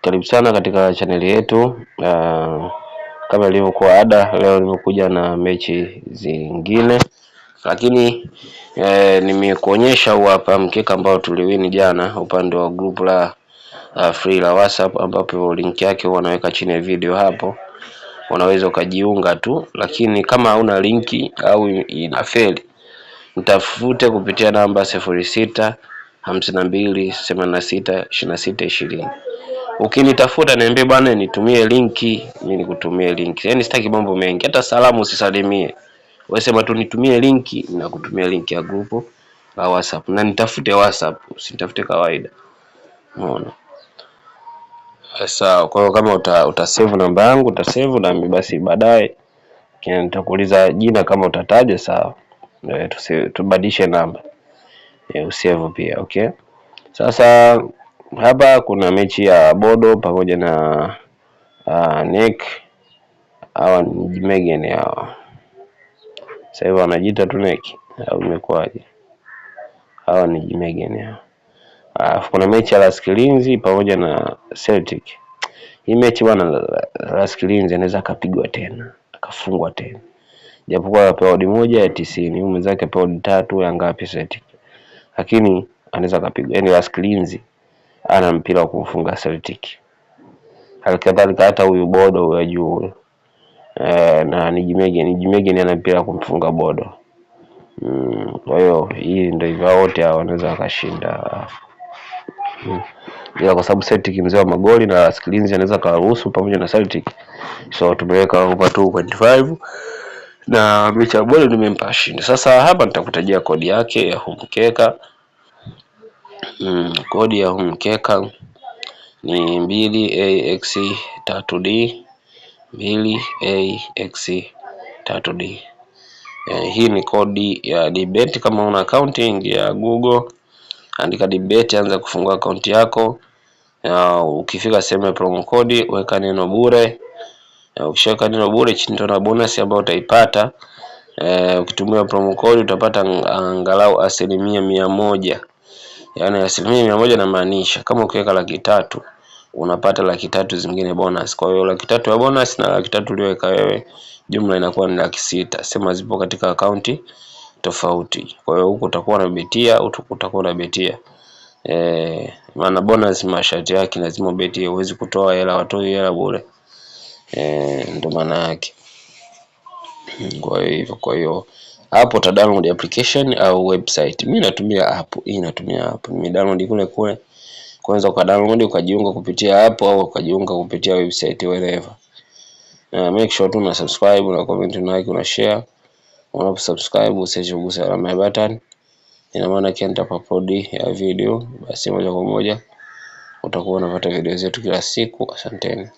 Karibu sana katika chaneli yetu. Kama ilivyokuwa ada, leo nimekuja na mechi zingine, lakini nimekuonyesha huu hapa mkeka ambao tuliwini jana upande wa group la free la WhatsApp, ambapo link yake huwa naweka chini ya video hapo, unaweza ukajiunga tu, lakini kama hauna linki au inafeli, mtafute kupitia namba 0652862620. Ukinitafuta niambie bwana, nitumie linki, mimi nikutumie linki. Yaani sitaki mambo mengi, hata salamu usisalimie, wewe sema tu nitumie linki, nakutumia linki ya grupu la WhatsApp, na nitafute WhatsApp, usinitafute kawaida. Umeona? Sawa. Kwa hiyo kama utasave namba yangu utasave na basi baadaye nitakuuliza jina kama utataja sawa. Tubadilishe namba usave pia okay. Sasa hapa kuna mechi ya Bodo pamoja na NEC. Hawa ni Nijmegen hawa, sasa hivi wanajiita tu NEC au imekuwaje? Hawa ni Nijmegen hawa. Alafu kuna mechi ya LASK Linz pamoja na Celtic. Hii mechi bwana, LASK Linz anaweza akapigwa tena akafungwa tena, japokuwa apewa odi moja ya 90, huyu mwenzake apewa odi tatu ya ngapi Celtic, lakini anaweza akapigwa. Yaani LASK Linz ana mpira wa kumfunga Celtic. Halikadhalika hata huyu Bodo wa juu na Nijmegen, Nijmegen ana mpira wa kumfunga Bodo. Kwa hiyo hii ndio hivyo, wote hao wanaweza wakashinda. Ila kwa sababu Celtic mzee wa magoli na LASK Linz anaweza kawaruhusu pamoja na Celtic, so tumeweka over 2.5 na mechi ya Bodo nimempa ashinde. Sasa hapa nitakutajia kodi yake ya huu mkeka. Kodi ya huu mkeka ni 2AX3D, 2AX3D. Hii ni kodi ya Dbet. Kama una account ingia Google, andika Dbet, anza kufungua akaunti yako. Ukifika sehemu ya promo code weka neno bure. Ukishaweka neno bure chini utaona bonus ambayo utaipata. Ukitumia promo code utapata angalau 100%. Yaani 100% namaanisha kama ukiweka 300,000 unapata 300,000 zingine bonus. Kwa hiyo 300,000 ya bonus na 300,000 uliyoweka wewe, jumla inakuwa ni 600,000. Sema zipo katika akaunti tofauti. Kwa hiyo huku utakuwa unabetia, huku utakuwa unabetia. Maana bonus masharti yake lazima ubetie, huwezi kutoa hela, watoi hela bure. Ndio maana yake. Kwa hiyo hivyo, kwa hiyo hapo uta download application au website. Mimi natumia app, hii natumia app. Nime download kule kule. Kwanza uka download ukajiunga kupitia app au ukajiunga kupitia website wherever. Make sure tu una subscribe, una comment, una like, una share. Unapo subscribe usiache kugusa alama ya button. Ina maana kila nitakapo upload ya video basi moja kwa moja utakuwa unapata video zetu kila siku. Asanteni.